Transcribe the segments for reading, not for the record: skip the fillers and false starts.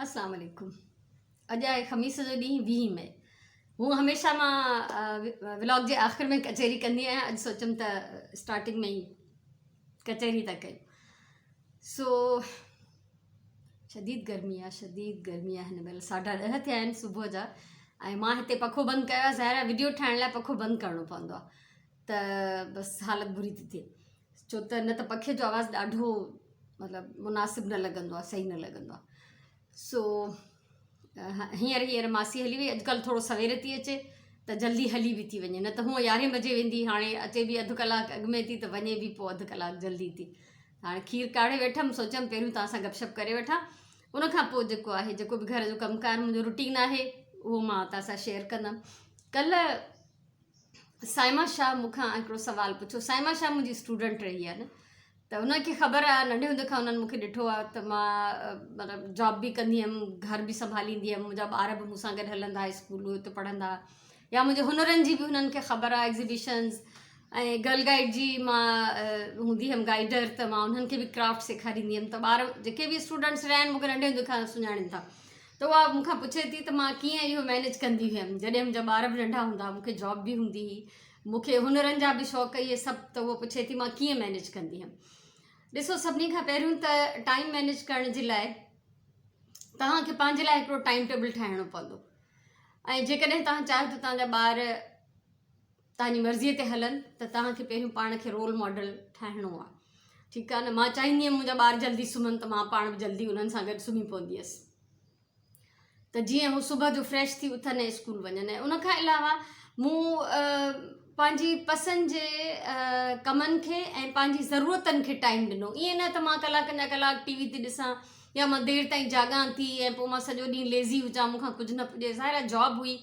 اسلام عليڪم اڄ آهي خميس جو ڏينهن ويهه مئي هونء هميشه مان ولاگ جي آخر ۾ ڪچهري ڪندي آهيان اڄ سوچيم ته اسٽارٽنگ ۾ ئي ڪچهري ٿا ڪيون سو شديد گرمي آهي شديد گرمي آهي هن مهل ساڍا ڏهه ٿيا آهن صبح جا ۽ مان هتي پکو بند ڪيو آهي ظاهر آهي وڊيو ٺاهڻ لاء پکو بند ڪرڻو پوندو آهي ته بس حالت بري ٿي ٿئي ڇو ته نه ته پکي جو آواز ڏاڍو مطلب مناسب نه لڳندو آهي صحيح نه لڳندو آهي سو هينئر هينئر ماسي هلي وئي اڄڪلهه ٿورو سوير ٿي اچي ته جلدي هلي به ٿي وڃي نه ته هونء يارهين بجي ويندي هاڻي اچي به اڌ ڪلاڪ اڳ ۾ ٿي ته وڃي به پوء اڌ ڪلاڪ جلدي ٿي هاڻي کير ڪاڙهي ويٺم سوچيم پهريون توهان سان گپ شپ ڪري وٺان ان کان پوء جيڪو آهي جيڪو به گهر جو ڪم ڪار منهنجو روٽين آهي اهو مان توهان سان شيئر ڪندم ڪلهه صائمه شاهه مون کان هڪڙو سوال پڇيو صائمه شاهه منهنجي اسٽوڊنٽ رهي آهي نه ته ان کي خبر آهي ننڍي هوندي کان انهن مون کي ڏٺو آهي ته مان مطلب جاب به ڪندي هيم گهر به سنڀاليندي هيم منهنجا ٻار به مون سان گڏ هلندا اسڪول هتي پڙهندا يا منهنجي هنرن جي به هنن کي خبر آهي ايگزيبيشنز ۽ گرل گائيڊ جي مان هوندي هيم گائيڊر ته مان انهن کي به ڪرافٽ سيکاريندي هيم ته ٻار جيڪي به اسٽوڊنٽس رهيا آهن مون کي ننڍي هوندي کان سڃاڻين ٿا ته اها مون کان پڇي ٿي ته مان ڪيئن اهو مئنيج ڪندي هيم جڏهن منهنجا ٻار به ننڍا هوندا مون کي جاب به هوندي هئي مون کي هنرن جا به شوق اهي سڀ ته اهو پڇي ٿي مان ڪيئن مئنيج ڪندي هيم ڏسو سڀني کان پهريون ته ٽائيم مئنيج ڪرڻ جي لاء توهان کي پنهنجي لاء هڪڙو ٽائيم ٽيبل ٺاهڻو پوندو ۽ جيڪڏهن توهان چاهيو ته توهان جا ٻار توهان جي مرضيء تي هلن ته توهان کي پهريون پاڻ کي رول ماڊل ٺاهڻو آهي ٺيڪ آهي نه مان چاهيندي هيم منهنجا ٻار جلدي سمهن ته مان پاڻ به جلدي انهن سان گڏ سمهي پوندي هيس ته جيئن هو صبح جو فريش ٿي اٿن ۽ اسڪول وڃن ۽ ان کان علاوه مون پنهنجي پسند جي ڪمن کي ۽ پنهنجي ضرورتن کي ٽائيم ڏنو ائين نه ته مان ڪلاڪن جا ڪلاڪ ٽي وي تي ڏسان يا مان دير تائين جاڳان ٿي ۽ پوء مان سڄو ڏينهن ليزي هجان مون کان ڪجهه نه پڄي ظاهر آهي جاب هئي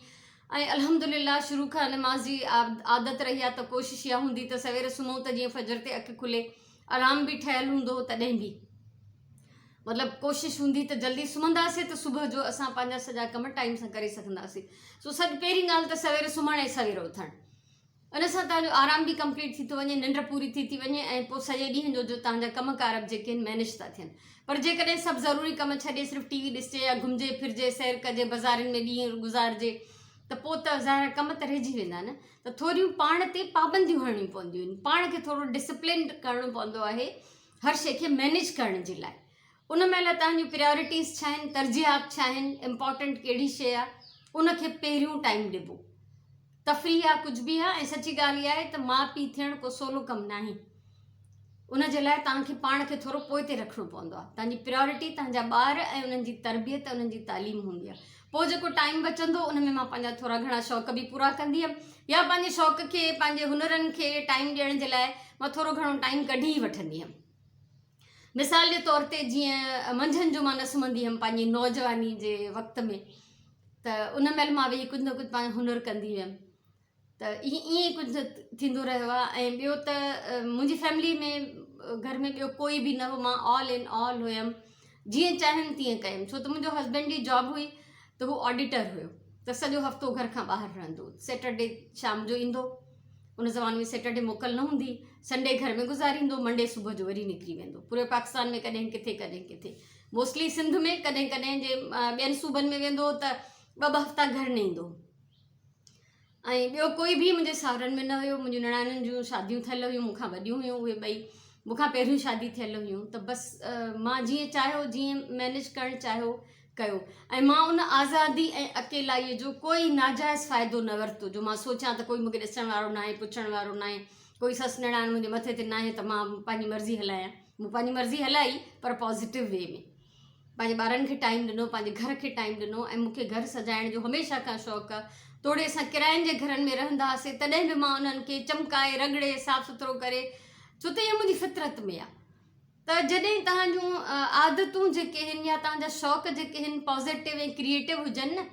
۽ الحمد لله شروع کان نماز جي عادت رهي آهي ته ڪوشش اها هوندي ته سوير سمهون ته جيئن فجر تي اک کلي آرام به ٺهيل هوندو هو تڏهن به مطلب ڪوشش هوندي ته جلدي سمهنداسين ته صبح جو اسان پنهنجا سڄا ڪم ٽائيم سان ڪري سگهنداسين سو سڄ پهرين ڳالهه ته سوير سمهڻ ۽ سوير اٿڻ ان سان توهان جو آرام به ڪمپليٽ ٿي ٿو وڃي، ننڊ پوري ٿي ٿي وڃي ۽ پوء سڄي ڏينهن جو جو توهان جا ڪم ڪار به جيڪي آهن مئنيج ٿا ٿين. پر جيڪڏهن سڀ ضروري ڪم ڇڏي صرف ٽي وي ڏسجي يا گهمجي ڦرجي، سير ڪجي، بزارين ۾ ڏينهن گذارجي ته پوء ته ظاهر آهي ڪم ته رهجي ويندا نه ته ٿوريون پاڻ تي پابنديون هڻڻيون پونديون آهن. پاڻ کي ٿورو ڊسپلنڊ ڪرڻو پوندو آهي هر شيء کي مئنيج ڪرڻ جي لاء. ان مهل توهان جون پريارٽيز ڇا آهن، ترجيحات ڇا آهن، امپارٽنٽ ڪهڙي شيء آهي ان کي پهريون ٽائيم ڏبو. تفريح آ ڪجهه به آ ۽ سچي ڳالهه اها آهي ته ماء پيء ٿيڻ ڪو سولو ڪم ناهي ان جي لاء توهان کي پاڻ کي ٿورو پوئتي رکڻو پوندو آهي توهان جي پريارٽي توهان جا ٻار ۽ انهن جي تربيت انهن جي تعليم هوندي آهي پوء جيڪو ٽائيم بچندو ان ۾ مان پنهنجا ٿورا گهڻا شوق به پورا ڪندي هيم يا پنهنجي شوق کي پنهنجي هنرن کي ٽائيم ڏيڻ جي لاء مان ٿورو گهڻو ٽائيم ڪڍي ئي وٺندي هيم مثال جي طور تي جيئن منجهند جو مان نه سمهندي هيم پنهنجي نوجواني جي وقت ۾ ته ان مهل مان ويهي ڪجهه نه ڪجهه پنهنجو هنر ڪندي هيم ته ائين ئي ڪجهه ٿيندو رهيو آهي ۽ ٻيو ته منهنجي فيملي ۾ گهر ۾ ٻيو ڪوئي به نه هو مان آل ان آل هيم جيئن چاهيم تيئن ڪيم ڇو ته منهنجو هسبينڊ جي جاب هئي ته هو آڊيٽر هيو ته سڄو هفتو گهر کان ٻاهر رهندو سيٽرڊي شام جو ايندو ان زماني ۾ سيٽرڊي موڪل نه هوندي سنڊي گهر ۾ گذاريندو منڊي صبح جو وري نڪري ويندو پوري پاڪستان ۾ ڪڏهن ڪٿي ڪڏهن ڪٿي موسٽلي سنڌ ۾ ڪڏهن ڪڏهن جي ٻين صوبن ۾ ويندو ته ٻه ٻه هفتا گهر نه ايندو ۽ ٻيو ڪوئي به منهنجي ساهرن ۾ نه هيو منهنجون نڻانن جون شاديون ٿيل هيون مون کان وڏيون هيون اهي ٻئي مون کان پهريون شادي ٿيل هيون ته بس مان جيئن چاهيو جيئن مينيج ڪرڻ چاهيو ڪيو ۽ مان ان آزادي ۽ اڪيلائيء جو ڪوئي ناجائز فائدو نه ورتو جو مان سوچيان ته ڪوئي مون کي ڏسڻ وارو ناهي، پڇڻ وارو ناهي، ڪوئي سس نڻان منهنجي مٿي تي ناهي ته مان پنهنجي مرضي هلايان. مون پنهنجي مرضي هلائي پر پازيٽو وي ۾. پنهنجي ٻارن کي ٽائيم ڏنو، پنهنجي گهر کي ٽائيم ڏنو ۽ مون کي گهر سجائڻ جو هميشه کان شوق آهي. توڙي اسان ڪراين جي گهرن ۾ رهندا هئاسين تڏهن به مان انهن کي چمڪائي، رڳڙي، صاف سٿرو ڪري ڇو ته اها منهنجي فطرت ۾ آهي. ته جڏهن توهان جون عادتون جيڪي آهن يا توهان جا شوق جيڪي آهن پازيٽو ۽ ڪريئيٽو هجن نه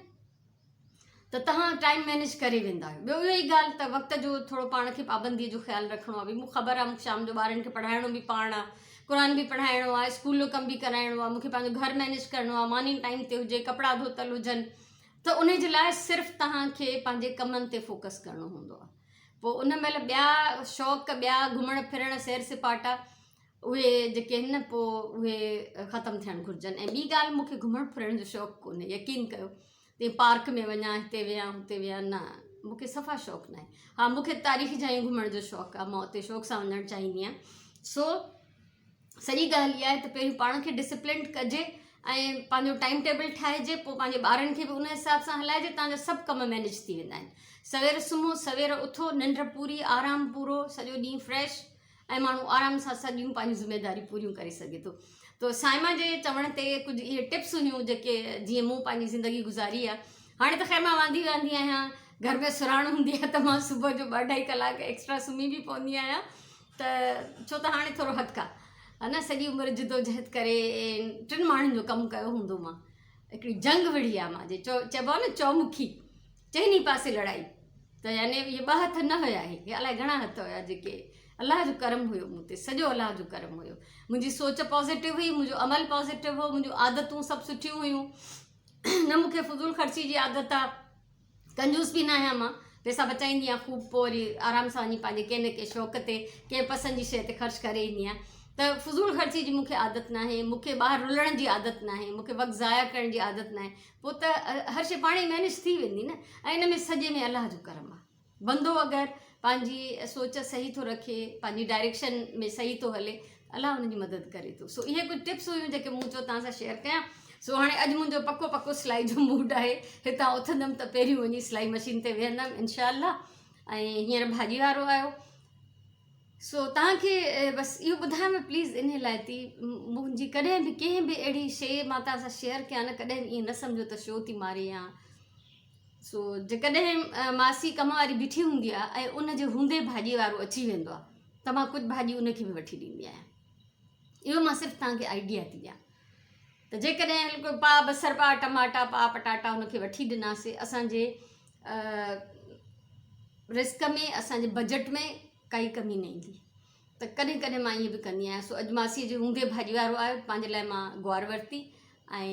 ته توهان ٽائيم مينيج ڪري ويندا آهيو ٻيو اهو ئي ڳالهه ته وقت جو ٿورو پاڻ کي پابندي جو خيال رکڻو آهي مون خبر آهي مون شام جو ٻارن کي پڙهائڻو به پاڻ آهي قرآن به پڙهائڻو آهي اسڪول جو ڪم به ڪرائڻو آهي مون کي پنهنجو گهر مينيج ڪرڻو آهي ماني ٽائيم تي هجي ڪپڙا ڌوتل هجن ته ان جي لاء صرف توهان کي پنهنجي ڪمن تي فوڪس ڪرڻو هوندو آهي پوء ان مهل ٻيا شوق ٻيا گهمڻ ڦرڻ سير سپاٽا اهي جيڪي آهن نه پوء اهي ختم ٿيڻ گهرجن ۽ ٻي ڳالهه مون کي گهمڻ ڦرڻ جو شوق ڪونهي يقين ڪيو ته پارڪ ۾ وڃان هتي ويهان هتي ويهان نه مون کي صفا شوق ناهي ها مون کي تاريخي جايون گهمڻ جو شوق آهي مان اتي شوق سان وڃڻ چاهيندي آهيان سو سڄي ڳالهه اها آهي ته پهريون پاڻ کي ڊسپلنڊ ڪجي ۽ پنهنجو ٽائيم ٽيبل ٺاهجي پوء پنهنجي ٻارن کي به ان حساب سان هلائجي تان جا سڀ ڪم مينيج ٿي ويندا آهن سوير سمهو سوير اٿو ننڊ پوري آرام پورو سڄو ڏينهن فريش ۽ ماڻهو آرام سان سڄيون پنهنجون ذميداريون پوريون ڪري سگهي ٿو تو صائمه جي چوڻ تي ڪجهه اهي ٽپس هيون جيڪي جيئن مون پنهنجي زندگي گذاري آهي هاڻي ته خير مان واندي واندي آهيان گهر ۾ سراڻ هوندي آهي ته مان صبح جو ٻه اڍائي ڪلاڪ ايڪسٽرا سمهي به پوندي آهيان ته ڇو ته هاڻي ٿورو حق آهي نه سڄي عمر جدوجهد ڪري ٽن ماڻهن جو ڪم ڪيو هوندو مان هڪڙي جنگ وڙهي آهي مان جي چئبو آهي نه چومکي چئني پاسي لڙائي ته يعني اهي ٻه هٿ نه هيا هي الائي گهڻا هٿ هيا جيڪي الله جو ڪرم هيو مون تي سڄو الله جو ڪرم هيو منهنجي سوچ پازيٽو هئي منهنجو عمل پازيٽو هو منهنجون عادتون سڀ سٺيون هيون نه مون کي فضول خرچي جي عادت آ ڪنجوس به نه آهيان مان پئسا بچائيندي آهيان خوب پوء وري آرام سان وڃي پنهنجي ڪنهن نه ڪنهن شوق تي ڪنهن پسند جي شيء تي خرچ ڪري ايندي آهيان ته فضول خرچي جي مون کي عادت ناهي مون کي ٻاهر رلڻ جي عادت ناهي مون کي وقت ضايع ڪرڻ جي عادت ناهي پوء ته هر شيء پاڻ ئي مينيج ٿي ويندي نه ۽ ان ۾ سڄي ۾ الله جو ڪرم آهي بندو اگر پنهنجي سوچ صحيح ٿو رکي پنهنجي ڊائريڪشن ۾ صحيح ٿو هلي الله ان جي مدد ڪري ٿو سو اهي ڪجهه ٽپس هيون جيڪي مون چيو توهان سان شيئر ڪيان سو هاڻي اڄ منهنجو پڪو پڪو سلائي جو موڊ آهي هتان اٿندم ته پهريون وڃي سلائي مشين تي ويهندم انشاء الله ۽ هينئر ڀاڄي وارو آيو سو توهان کي بس اهو ٻڌايم پليز انهي لاء تي منهنجي ڪڏهن به ڪنهن به اهڙي شيء مان توهان سان شيئر ڪيان نه ڪڏهن به ائين نه سمجهو ته شو ٿي ماري يا سو جيڪڏهن ماسي ڪم واري بيٺي هوندي آهي ۽ ان جي هوندي ڀاڄي وارو اچي ويندو آهي ته مان ڪجهه ڀاڄي ان کي به وٺي ڏيندي آهيان اهو مان صرف توهان کي آئيڊيا ٿي ڏيان ته جيڪڏهن هلڪو پاء بصر پاء ٽماٽا پاء پٽاٽا ان کي وٺي ڏناسي اسانجي رزق ۾ اسان جي بجيٽ ۾ ڪائي ڪمي نه ايندي ته ڪڏهن ڪڏهن مان ائين به ڪندي آهيان سو اڄ ماسيء جي هوندي ڀاڄي وارو آيو پنهنجي لاء مان گوار ورتي ۽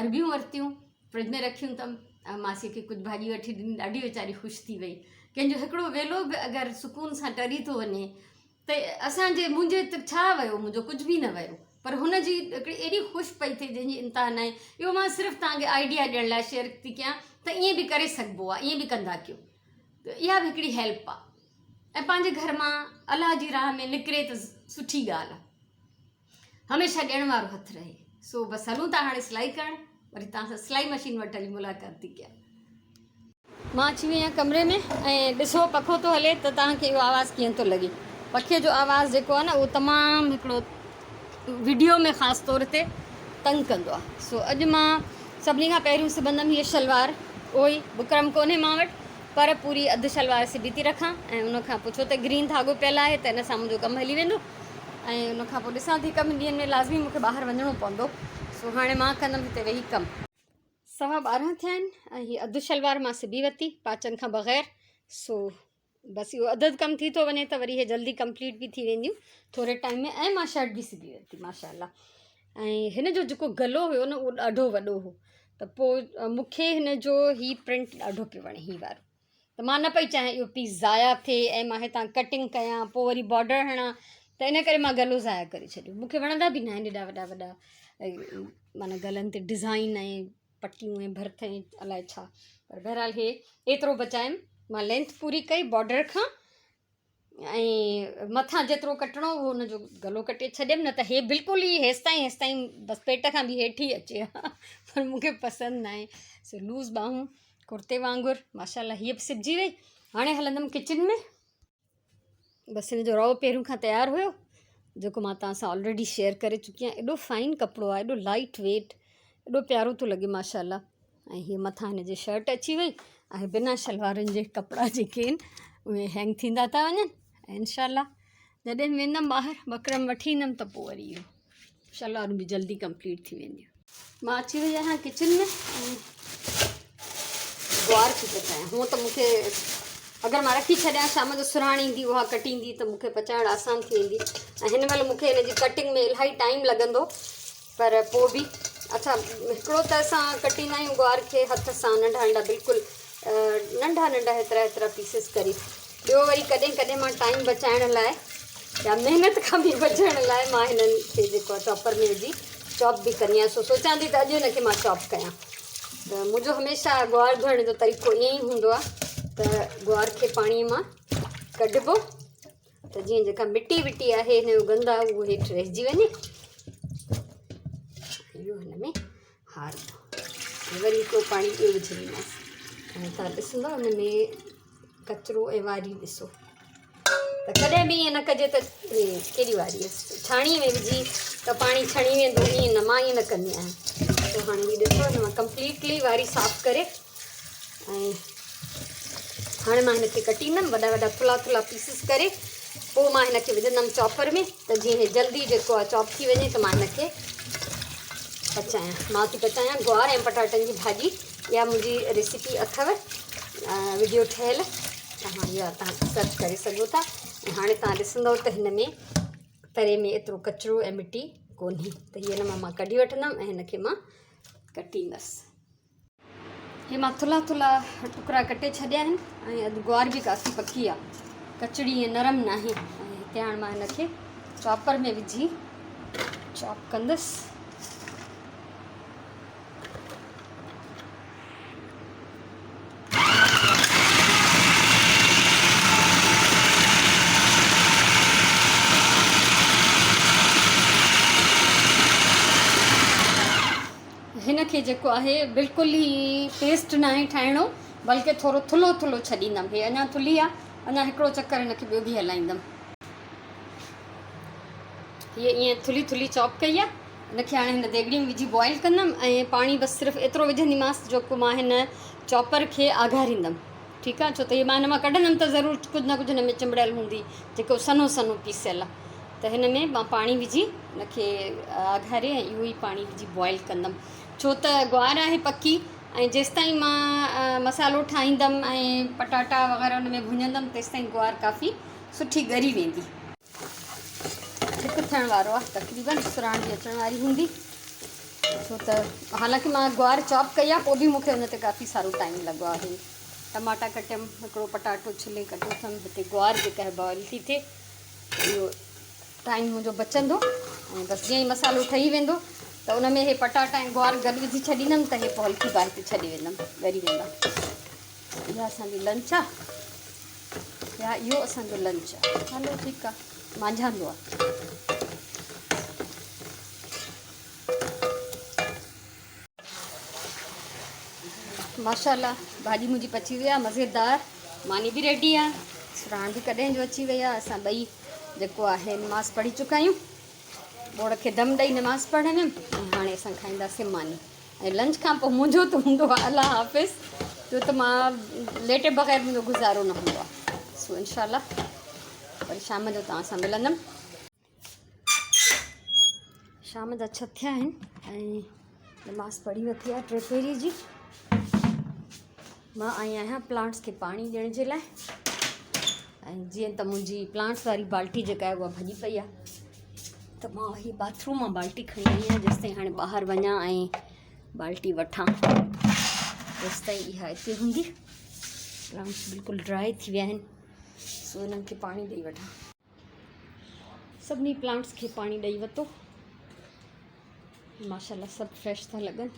اربيون ورتيون فرج ۾ رکيون اٿم ۽ ماسيء کي ڪجهه ڀاڄي وٺي ڏني ڏاڍي ويچاري خوش ٿي وئي ڪنهن جو هڪڙو ويلو به اگر سڪون سان ٽري ٿو وڃي ته اسان جي منهنجي ته ڇا ويو منهنجو ڪجهه به نه ويو پر هن جي هڪڙي ايڏي خوش پئي ٿئي جنهن جي انتها ناهي اهو مان صرف توهان کي آئيڊيا ڏيڻ لاء شيئر ٿي ڪيان ته ائين به ڪري سگهبو آهي ائين به ڪندا ڪيو ته اها به هڪڙي هيلپ آهي ۽ پنهنجي گهر مان الله جي راهه ۾ نڪري ته سٺي ڳالهه آهي هميشه ڏيڻ وارو هٿ رهي. سو بس هلون ٿا هاڻي سلائي ڪرڻ. وري توهان سان سلائي مشين وٽ هلي ملاقات ٿي ڪيان. مان اچي وئي آهيان ڪمري ۾ ۽ ڏسو پکو ٿو هلي ته توهان کي اهو آواز ڪيئن ٿو لڳي. پکي جو آواز جيڪو آهي نه اهو تمام هڪڙو وڊيو ۾ خاص طور تي تنگ ڪندو آهي. سو اڄ مان سڀني کان پهريون سبندم هيء شلوار. اهو ئي بڪرم ڪونهي مان وٽ پر پوري اڌ شلوار سبي ٿي رکان ۽ ان کان پوء ڇو ته گرين ڌاڳو پيل آهي ته ان سان منهنجو ڪم هلي ويندو. ۽ ان کان پوء ڏسان ٿي ڪم ڏينهن ۾ لازمي مون کي ٻاهر وڃڻو پوندو سو هاڻي مان ڪندم هتي ويهي ڪم. 12:15 ٿيا آهن ۽ هي اڌ شلوار مان سبي ورتي پاچن کان بغير سو بس اهو اڌ اڌ ڪم ٿي ٿو وڃي ته وري هي جلدي ڪمپليٽ به ٿي وينديون ٿوري ٽائيم ۾ ۽ مان شرٽ به سبي ورتي ماشاء الله ۽ هن جو جيڪو گلو هيو نه اهو ڏاڍو وڏو هو ته پوء مون کي هن جو هي پرنٽ ڏاڍو پيو وڻي هي وارو ته مان نه پئي چاهيان اهو پيس ضايع ٿئي ۽ مان هتان ڪٽنگ ڪيان پوء وري بارڊر هڻان ته ان ڪري مان گلو ضايع ڪري ڇڏيو مون کي وڻندا به ناهن ايڏا وڏا وڏا معنيٰ گلن تي ڊزائن ۽ پٽيون ۽ ڀرت ۽ الائي ڇا پر بهرحال هي ايترو بچايم مان لينٿ پوري ڪئي بارڊر کان ۽ مٿان جيترو ڪٽڻو هو ان جو گلو ڪٽي ڇڏيم نه ته هي بلڪل ئي هيستائين هيستائين بس پيٽ کان به هيٺ ئي اچي ها پر مون کي پسند نه آهي سو لوز ٻانهون ڪرتي وانگر ماشاء الله هيء به سبجي وئي هاڻي هلندم ڪچن ۾ بس هن جو رئو پهريون کان تيار هيو جيڪو مان توهان سان آلريڊي شيئر ڪري چڪي آهيان ايڏو فائن ڪپڙو آهي ايڏو لائٽ ويٽ ايڏو پيارو ٿو لڳي ماشاء الله ۽ هيء مٿان هن جي شرٽ اچي وئي ۽ بنا شلوارن جي ڪپڙا جيڪي آهن اهي هينگ ٿيندا ٿا وڃن ۽ انشاء الله جڏهن ويندم ٻاهر بڪرم وٺي ايندم ته پوء وري اهو شلوارون به جلدي ڪمپليٽ ٿي وينديون. مان اچي وئي آهيان ڪچن ۾ ۽ گوار ٿي پچايان. هونء ته مون کي اگر مان رکي ڇڏيان شام جو سرهاڻ ايندي اها ڪٽيندي ته مون کي پچائڻ آسان ٿي ويندي ۽ هن مهل مون کي هن جي ڪٽنگ ۾ الاهي ٽائيم لڳندو پر پوء به اڇا هڪڙو ته اسان ڪٽيندا آهيون گوار کي هٿ سان ننڍا ننڍا بلڪل ننڍا ننڍا هيترا هيترا پيسز ڪري ٻيو وري ڪڏهن ڪڏهن مان ٽائيم بچائڻ لاء يا محنت کان به بچڻ لاء مان هنن کي جيڪو آهي چاپر ۾ وجهي چاپ به ڪندي آهيان. سو سوچان ٿي ته اڄ هن کي مان چاپ ڪيان. ته منهنجو هميشه گوار ڌوئڻ جو طريقو ائين ئي هوندو آهي ته گوار کي پاڻي مان ڪڍبو ته جيئن جيڪا مٽي وٽي آهي هن جو گند آهي اهو هيٺ رهجي وڃي. اهو هن ۾ هاربو ۽ وري هڪڙو پاڻي ٻيو وجهي ڏينداسين ۽ توهان ڏسندو ان ۾ ڪچرو ۽ واري ڏسو ته ڪڏهن به ائين نه ڪجي ته ڪيڏي واري ڇاڻي ۾ وجهي ته پاڻي ڇڻي ويندو ائين نه مان ائين نه ڪندي آهيان ته هاڻي هي ڏسو هن مان ڪمپليٽلي واري صاف ڪري ۽ هاڻي مان هن کي ڪٽيندم وڏا وڏا ٿلها ٿلها پيسز ڪري پوء مان هن کي وجهندم چاپر ۾ ته جيئن هي جلدي جيڪو آهي چاپ ٿي وڃي ته مان هن کي پچايان. مان ٿي پچايان گوار ۽ پٽاٽن جي ڀاڄي. اها منهنجي ريسيپي اٿو وڊيو ٺهيل توهان اها تان سرچ ڪري سگهو ٿا. ۽ هاڻي توهان ڏسندو ته هن ۾ تري ۾ ايترو ڪچرو ۽ مٽي ڪونهي ته هي هن مان مان ڪڍي وٺندم ۽ هن کي مان ڪٽيندس. هي مان ٿلها ٿلها ٽڪرا ڪٽي ڇڏيا آهن ۽ اڌ گوار به ڪافي پڪي آهي ڪچڙي ائين نرم ناهي ۽ هتي هاڻي مان هن کي چاپر ۾ وجهي چاپ ڪندس. هن کي جيڪو آهي بلڪل ئي پيسٽ ناهي ٺاهڻو بلڪه ٿورو ٿلهو ٿلهو ڇڏيندم. هي اڃا ٿلهي آهي اڃا هڪڙو چڪر هن کي ٻيو به هلائيندم. هيء ائين ٿلهي ٿلهي چاپ ڪئي آهي. هن کي هاڻي هن ديڳڙي ۾ وجهي بوائل ڪندم ۽ پاڻي بس صرف ايترو وجهنديمانس جيڪو مان هن چاپر کي آگهاريندم. ٺيڪ آهي ڇو ته هي مان هن مان ڪڍندم ته ضرور ڪجهه نه ڪجهه هن ۾ چنبڙيل هوندي جيڪو سنهو سنهو پيسيل آهي ته هن ۾ مان پاڻي وجهي هن کي آگهاري ۽ اهو ئي پاڻي وجهي بوائل ڪندم ڇو ته گوار آهي پڪي ۽ جيستائين مان مصالحو ٺاهيندم ۽ پٽاٽا وغيره ان ۾ ڀڃندم تيستائين گوار ڪافي سٺي ڳري ويندي. هڪ ٿيڻ وارو آهي تقريبن سراڻ به اچڻ واري هوندي ڇو ته حالانڪه مان گوار چاپ ڪئي آهي پوء به مون کي ان تي ڪافي سارو ٽائيم لڳو آهي ٽماٽا ڪٽيم هڪڙو پٽاٽو ڇلي ڪٽيو اٿم هتي گوار جيڪا آهي بوائل ٿي ٿئي اهو ٽائيم منهنجو بچندو ۽ بس جيئن ئي مصالحو ٺهي ويندو ته ان ۾ هي پٽاٽا ۽ گوار گڏ وجهي ڇڏيندم ته هي پوء هلڪي باهه تي ڇڏي ويندم ڳري ويندا. اها اسان جي لنچ آ يا اهو اسان جو لنچ آ. هلو ٺيڪ آ مانجهاندو آ. ماشاءالله ڀاڄي منهنجي پچي وئي آ مزيدار ماني به ريڊي آ سراڻ به ڪڏهن جو اچي وئي آ اسان ٻئي جيڪو آهي نماز پڙهي چڪا آهيون ٻوڙ کي دم ڏئي نماز پڙهڻ ويم ۽ هاڻي اسان کائينداسين ماني ۽ لنچ کان پوء منهنجو ته هوندو آهي الله حافظ ڇو ته مان ليٽي بغير منهنجو گذارو نه هوندو آهي سو انشاء الله وري شام جو توهان سان ملندم. شام جا ڇهه ٿيا آهن ۽ نماز پڙهي وتي آهي ٽي پهري جي مان آئي آهيان پلانٽس کي پاڻي ڏيڻ جي لاء ۽ جيئن ته منهنجي پلانٽس واري بالٽي جيڪا آهي اها ڀڄي پئي آهي ته مان هي باٿروم مان بالٽي کڻي آئي آهيان جيستائين هاڻي ٻاهر وڃان ۽ بالٽي وٺان تيستائين اها هتي هوندي پلانٽس بلڪل ڊرائي ٿي ويا آهن سو انهن کي پاڻي ڏئي وٺان سڀني پلانٽس کي پاڻي ڏئي ورتو ماشاءالله سڀ فريش ٿا لڳن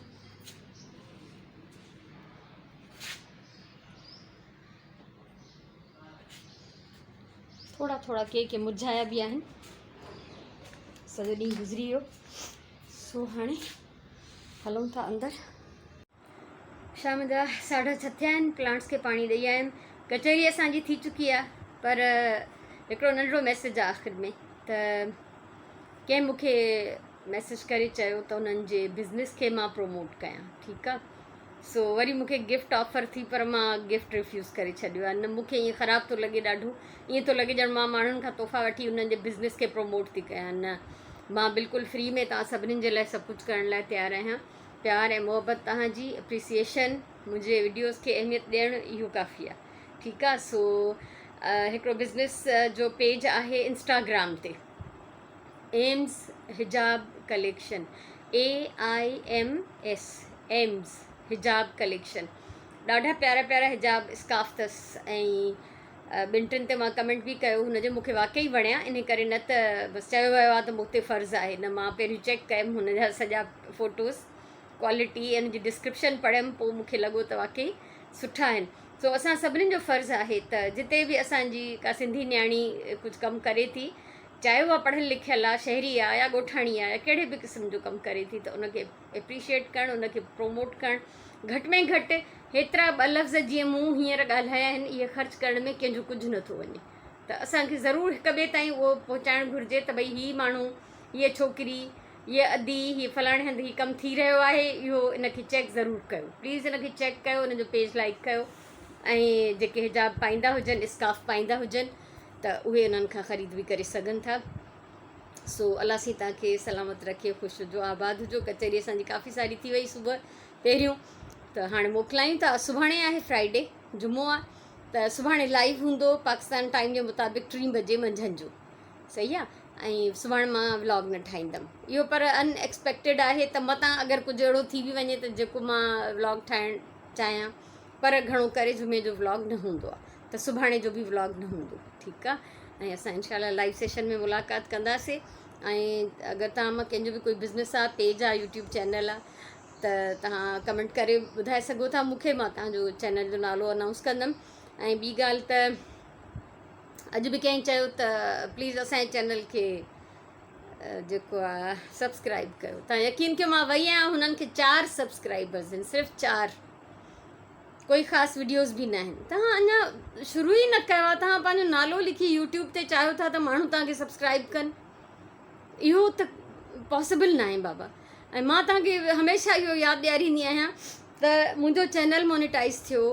ٿورا ٿورا ڪي ڪي مرجهايا به آهن سڄو ڏينهن گذري ويو سو هاڻي هلون ٿا اندر شام جا ساڍا ڇهه ٿيا آهن پلانٽس کي پاڻي ڏئي آيم ڪچهري اسان جي ٿي چڪي آهي پر هڪڙو ننڍڙو ميسج آهي آخر ۾ ته ڪنهن مون کي ميسج ڪري چيو ته انهن جي بزنس کي مان پروموٽ ڪيان ٺيڪ آهي سو وري مون کي گفٽ آفر ٿي پر مان گفٽ ريفيوز ڪري ڇڏيو آهي نه مون کي ائين خراب ٿو لڳي ڏاڍو ائين ٿو لڳي ڄڻ مان ماڻهن کان تحفا وٺي انهن جي بزنس کي پروموٽ ٿي ڪيان نه مان بلڪل فري ۾ توهان سڀني جي لاء سڀ ڪجهه ڪرڻ لاء تيار آهيان پيار ۽ محبت توهان جي اپريسيئيشن منهنجي وڊيوز کي اهميت ڏيڻ اهو ڪافي آهي ٺيڪ آهي سو هڪڙو بزنس جو پيج آهي انسٽاگرام تي ايمز حجاب ڪليڪشن، AIMS، Aims حجاب ڪليڪشن، ڏاڍا پيارا پيارا حجاب اسڪارف اٿس ۽ ٻن ٽن تي مان ڪمينٽ به ڪيو هن جو مون کي واقعي وڻيا انهي ڪري نه ته بس چيو ويو آهي ته مون تي فرض آهي نه مان پهريون چيڪ ڪيم هن جا سڄا فوٽوز ڪوالٽي ۽ ان جي ڊسڪرپشن پڙهيم پوء مون کي لڳو ته واقعي سٺا آهن سو اسان سڀني جو فرض آهي ته جتي به اسان جي ڪا سنڌي نياڻي ڪجهه ڪم ڪري ٿي چاهي اها پڙهيل لکيل آهي شهري آهي يا ڳوٺاڻي آهي يا ڪهڙي به قسم جو ڪم ڪري ٿي ته ان کي اپريشيئيٽ ڪرڻ ان کي پروموٽ ڪرڻ گهٽ ۾ گهٽ هيترا ٻه لفظ جيئن مون هينئر ڳالهايا آهن اهي خرچ ڪرڻ ۾ ڪنهن جو ڪجهه نٿو وڃي ته اسان کي ضرور هڪ ٻئي تائين اهو پهچائڻ گهرجي ته ڀئي هي ماڻهو هيء ڇوڪري هيء ادي هي فلاڻي هنڌ هي ڪم ٿي رهيو آهي اهو ان کي چيڪ ضرور ڪيو پليز ان کي چيڪ ڪيو ان جو پيج لائڪ ڪيو ۽ جيڪي حجاب پائيندا هجن اسڪارف پائيندا هجن ته اهي انهن کان خريد به ڪري سگهن ٿا سو الله سائين توهان کي سلامت رکي خوش هجو آباد هجو ڪچهري اسان جي ڪافي ساري ٿي وئي صبح پهريون ته هاڻي موڪلايون ٿا سڀاڻي آهي فرائيڊي جمعو آهي ته سڀاڻي لائيو هوندو پاڪستان ٽائيم جي مطابق ٽين بجي منجهند جو صحيح آ ۽ سڀاڻي مان ولاگ نه ٺاهيندم اهو پر ان ايڪسپيڪٽيڊ آهي ته متان اگر ڪجهه اهڙو ٿي به وڃي ته جيڪو مان ولاگ ٺاهڻ چاهيان پر گهڻو ڪري جمعي جو ولاگ نه هوندو آ ته سڀاڻي جو به ولاگ نه هوندو ٺيڪ آ ۽ اسان انشاء الله لائيو سيشن ۾ ملاقات ڪنداسي ۽ اگر توهان مان ڪنهن جو به ڪوئي بزنس آ پيج آ يوٽيوب چينل آ ته توهان ڪمينٽ ڪري ٻڌائي سگهو ٿا مون کي مان توهان جو چينل جو نالو انائونس ڪندم ۽ ٻي ڳالهه ته اڄ به ڪنهن چيو ته پليز اسان جي چينل کي جيڪو آ سبسڪرائب ڪيو تان يقين ڪيو مان وئي آهيان هنن کي چار سبسڪرائبرز آهن صرف چار ڪوئي خاص وڊيوز به نه آهن تهان اڃا شروع ئي نه ڪيو آهي تهان پنهنجو نالو لکي يوٽيوب تي چاهيو ٿا ته ماڻهو تهان کي سبسڪرائب ڪن اهو ته پاسبل نه آهي بابا ۽ مان تهان کي هميشه اهو ياد ڏياريندي آهيان ته منهنجو چينل مونيٽائز ٿيو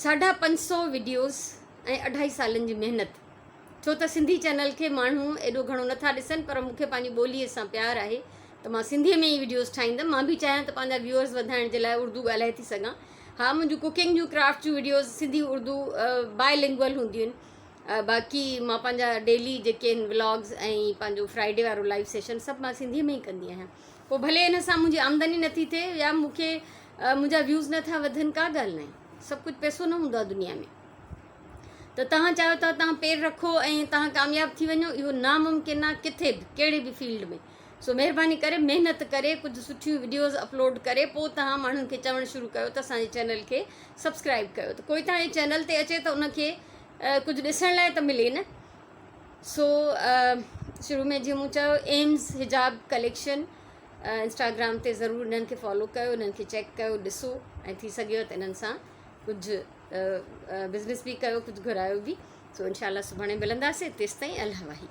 ساڍا پنج سو وڊيوز ۽ اڍائي سالن جي محنت ڇو ته سنڌي چينل کي ماڻهو ايڏو گهڻو نٿا ڏسن پر مون کي پنهنجي ٻولي سان پيار آهي ته مان سنڌي ۾ ئي وڊيوز ٺاهيندم مان به چاهيان ته پنهنجا ويوئرز وڌائڻ جي لاء اردو ڳالهائي ٿي سگهان ها منهنجون ڪوڪنگ جون ڪرافٽ جون videos Sindhi Urdu bilingual هونديون آهن باقي مان پنهنجا ڊيلي جيڪي آهن ولاگز ۽ پنهنجو فرائيڊي وارو لائيو سيشن سڀ مان سنڌي ۾ ئي ڪندي آهيان پوء ڀلي ان سان منهنجي آمدني نٿي ٿئي يا مون کي منهنجا ويوز نٿا وڌن ڪا ڳالهه ناهي سڀ ڪجهه پئسو نه هوندو آهي دنيا ۾ ته توهان چاهيو ٿا توهان پير رکو ۽ توهان ڪامياب ٿي وڃو اهو ناممڪن آهي ڪٿي به ڪهڙي به فيلڊ ۾ سو مهرباني ڪري محنت ڪري ڪجهه سٺيون وڊيوز اپلوڊ ڪري پوء توهان ماڻهن کي چوڻ شروع ڪيو ته اسان جي چينل کي سبسڪرائب ڪيو ته ڪوئي توهان جي چينل تي اچي ته ان کي ڪجهه ڏسڻ لاء ته ملي نه سو شروع ۾ جيئن مون چيو ايمز حجاب ڪليڪشن انسٽاگرام تي ضرور انهن کي فالو ڪيو انهن کي چيڪ ڪيو ڏسو ۽ ٿي سگهيو ته انهن سان ڪجهه بزنس به ڪيو ڪجهه گهرايو به سو انشاء الله سڀاڻي ملنداسين تيستائين الله واهي.